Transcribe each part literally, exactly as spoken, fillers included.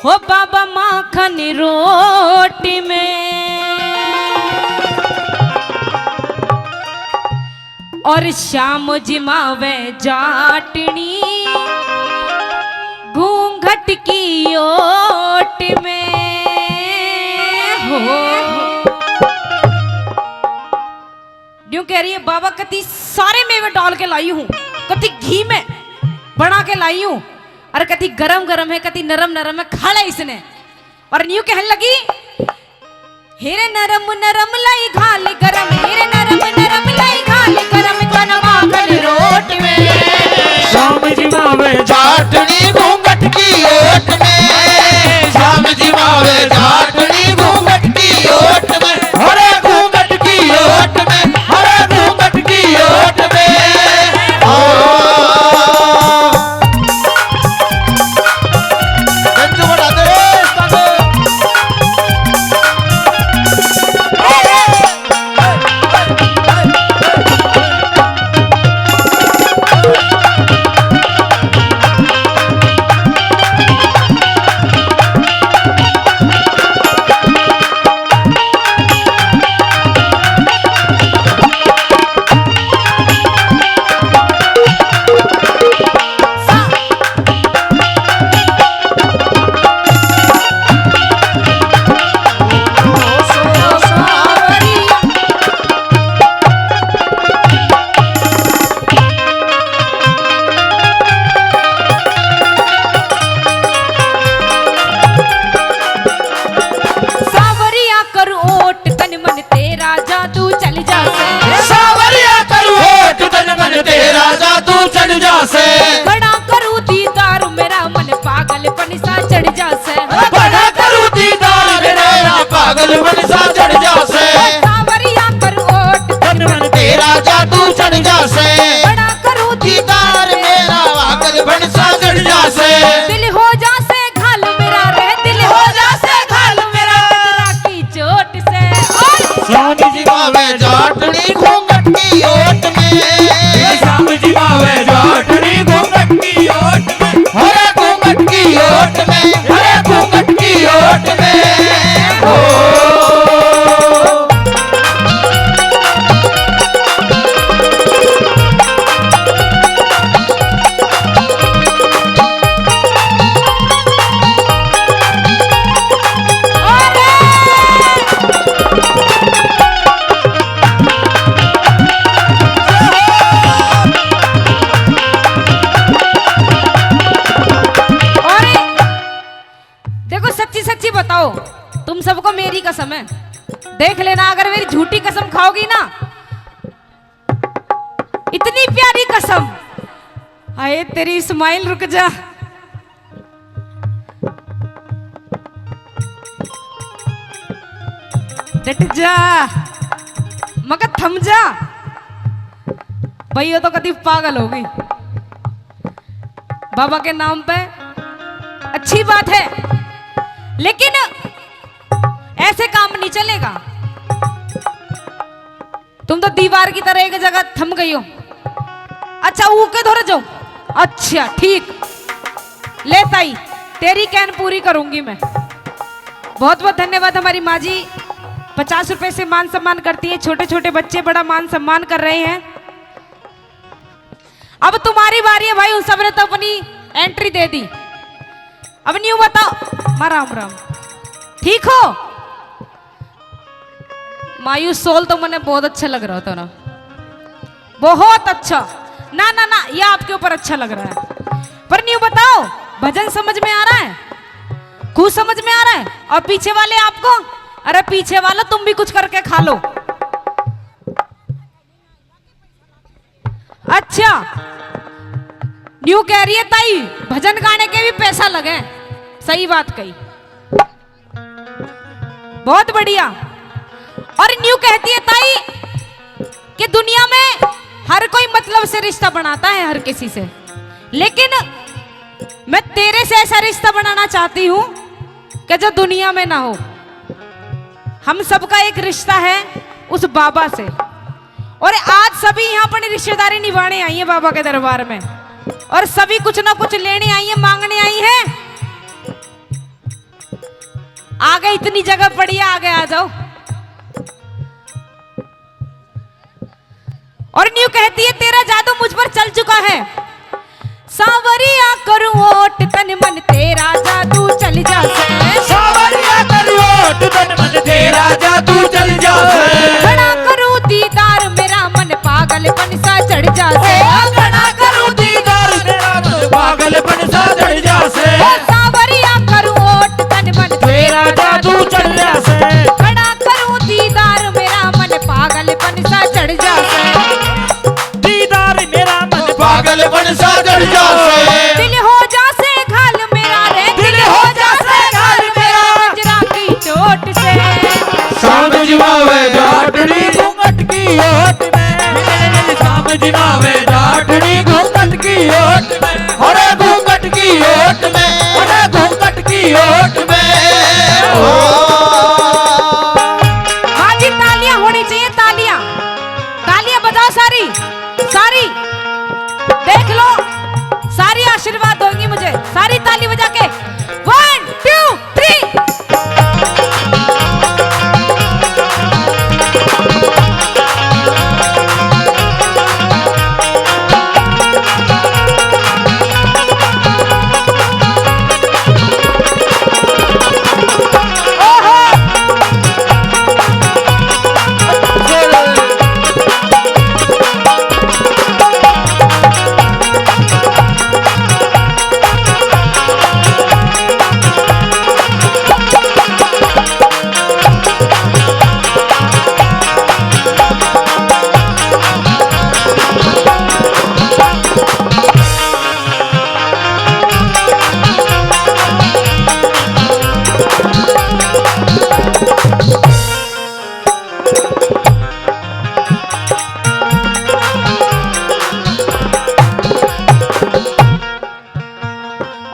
ओ बाबा माखन रोटी में, और श्याम जिमावे जाटनी घूंघट की ओट में। हो, न्यू कह रही है, बाबा कति सारे मेवे डाल के लाई हूँ, कति घी में बना के लाई हूँ, और कति गरम गरम है, कति नरम नरम है, खा ले इसने। और न्यू कहने लगी, हेरे नरम नरम लाई घाल गरम, हेरे नरम नरम लाई घाल गरम, कन माखन रोट में। श्याम जिमावे जाटनी घूंघट की ओट में, श्याम जिमावे जाटनी घूंघट की ओट में, अरे घूंघट की ओट में, अरे घूंघट की ओट में। ओ। गंजू बढ़ा दे रे, ताके। सावरिया कर ओट तन मन तेरा जादू चल जा से। सावरिया करू होठ तन मन तेरा जादू चढ़ जा से। घणा करू दीदार मेरा मन पागलपन सा चढ़ जा से। बड़ा करू दीदार मेरा पागलपन सा चढ़ जा से। सावरिया कर ओट तन मन तेरा जादू चढ़ जा से। बड़ा करू दीदार मेरा पागलपन सा चढ़ जा से। दिल हो जा से घाल मेरा रे, दिल हो जा से घाल मेरा। तेरा की चोट से। और श्याम जिमावे जाटनी घूंघट की ओट में। श्याम जिमावे जाटनी घूंघट की ओट में। अरे घूंघट की ओट में, अरे घूंघट की ओट में। ओ। अरे, देखो, सच्ची सच्ची बताओ, तुम सबको मेरी कसम है, देख लेना, अगर मेरी झूठी कसम खाओगी ना, इतनी प्यारी कसम। हाय तेरी स्माइल, रुक जा, डट जा, मगर थम जा भाई, यो तो कदी पागल हो गई। बाबा के नाम पे अच्छी बात है, लेकिन ऐसे काम नहीं चलेगा। तुम तो दीवार की तरह एक जगह थम गई हो। अच्छा, ऊ के धोरे जाऊं? अच्छा, ठीक। ले ताई, तेरी कहन पूरी करूंगी मैं। बहुत बहुत धन्यवाद हमारी माँ जी, पचास रुपए से मान सम्मान करती है। छोटे छोटे बच्चे बड़ा मान सम्मान कर रहे हैं। अब तुम्हारी बारी है भाई, उन सब ने तो अपनी एंट्री दे दी। अब न्यू बताओ, माँ राम राम, ठीक हो? मायूस सोल तो मने बहुत अच्छा लग रहा था ना, बहुत अच्छा। ना ना ना, ये आपके ऊपर अच्छा लग रहा है, पर न्यू बताओ, भजन समझ में आ रहा है? कुछ समझ में आ रहा है? और पीछे वाले आपको, अरे पीछे वाला, तुम भी कुछ करके खा लो। अच्छा, न्यू कह रही है ताई, भजन गाने के भी पैसा लगे। सही बात कही, बहुत बढ़िया। और न्यू कहती है ताई कि दुनिया में हर कोई मतलब से रिश्ता बनाता है हर किसी से, लेकिन मैं तेरे से ऐसा रिश्ता बनाना चाहती हूँ कि जो दुनिया में ना हो। हम सबका एक रिश्ता है उस बाबा से, और आज सभी यहाँ अपनी रिश्तेदारी निभाने आई है बाबा के दरबार में, और सभी कुछ ना कुछ लेने आई है, मांगने आई है। आगे इतनी जगह पड़ी है, आगे आ जाओ। और न्यू कहती है, तेरा जादू मुझ पर चल चुका है। सांवरिया करूं ओट तन मन, तेरा जादू चल जा से। सांवरिया करूं ओट तन मन, तेरा जादू चल जा से। घणा करूं दीदार, मेरा मन पागलपन सा चढ़ जा से। ओ घणा करूं दीदार, मेरा मन पागलपन सा चढ़ जा से। ओ सांवरिया करूं ओट तन मन, तेरा जादू चल जा से। घणा करूं दीदार, मेरा मन पागलपन सा चढ़ जा से। दीदार मेरा मन पागलपन सा चढ़ जा से। दिल हो जा से घाल मेरा रे, दिल हो जा से घाल मेरा। वज्रा की चोट से। शाम जिमावे जाटनी घूंघट की ओट में। शाम जिमावे जाटनी घूंघट की ओट में। अरे घूंघट की ओट में, अरे घूंघट की ओट में। ओ। हाँ जी, तालियां होनी चाहिए, तालियां। तालियां बजाओ सारी, सारी। देख लो, सारी आशीर्वाद दोगी मुझे। सारी ताली बजा के। One, two, three।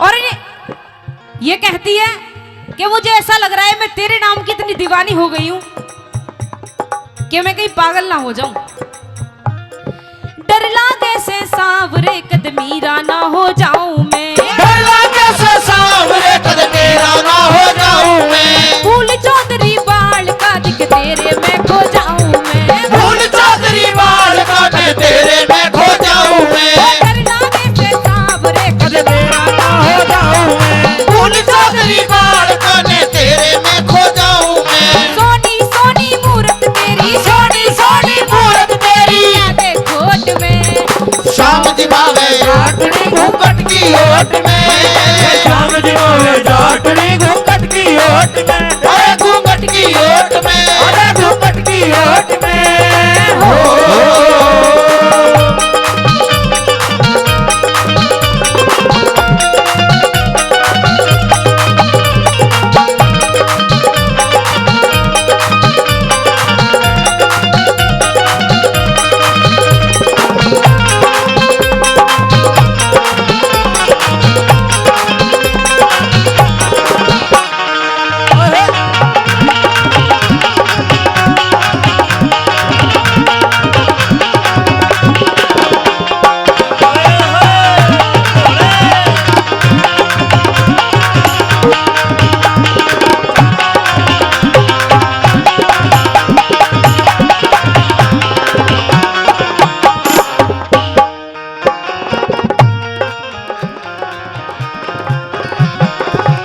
और ये, ये कहती है कि मुझे ऐसा लग रहा है, मैं तेरे नाम की इतनी दीवानी हो गई हूँ कि मैं कहीं पागल ना हो जाऊं। डर लागे से सांवरे, कद मेरा ना हो जाऊं मैं। डर लागे से सांवरे, कद मेरा ना हो जाऊं मैं। फूल चौधरी बाल का दिख तेरे में खो जाऊं मैं। फूल चौधरी बाल का दिख तेरे में खो जाऊं मैं। डर लागे से सांवरे, कद मेरा ना हो जाऊं मैं। फूल चौधरी बाल का ने तेरे में खो जाऊं मैं। सोनी सोनी मूरत तेरी, सोनी सोनी मूरत तेरी, यादें खोट में। शाम जिमावे जाटनी घूंघट की ओट में। शाम जिमावे जाटनी घूंघट की ओट में। अरे घूंघट की ओट में, अरे घूंघट की ओट में। हो।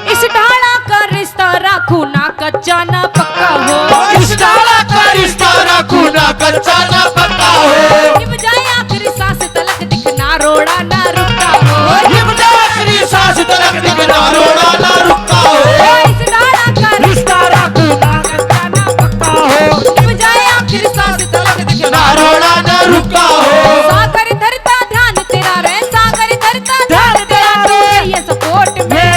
इस ढाला का रिश्ता राखू ना कच्चा ना पक्का हो। इस ढाला का रिश्ता राखू ना कच्चा ना पक्का हो। निभ जाए आखिरी सांस तलक दिख ना रोड़ा ना रुका हो। निभ जाए आखिरी सांस तलक दिख ना रोड़ा ना रुका हो। इस ढाला का रिश्ता राखू ना कच्चा ना पक्का हो। निभ जाए आखिरी सांस तलक दिख ना रोड़ा ना रुका हो। सागर धरता ध्यान तेरा रे, सागर धरता ध्यान तेरा, तू चाहिए सपोर्ट में।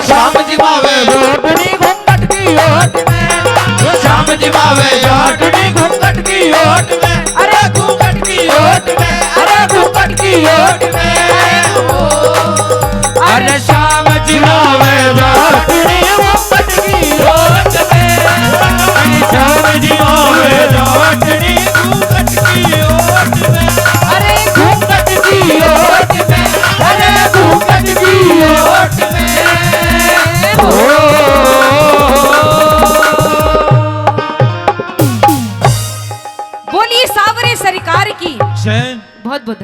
शाम जिमावे जाटनी घूंघट की ओट में। शाम जिमावे जाटनी घूंघट की ओट में। अरे घूंघट की ओट में, अरे घूंघट की ओट में। अरे शाम जिमावे जाटनी घूंघट की ओट में। अरे शाम जिमावे जाटनी घूंघट की ओट में। अरे घूंघट की ओट में, अरे घूंघट की ओट में। हो। सावरे सरकार की। जय। बहुत बहुत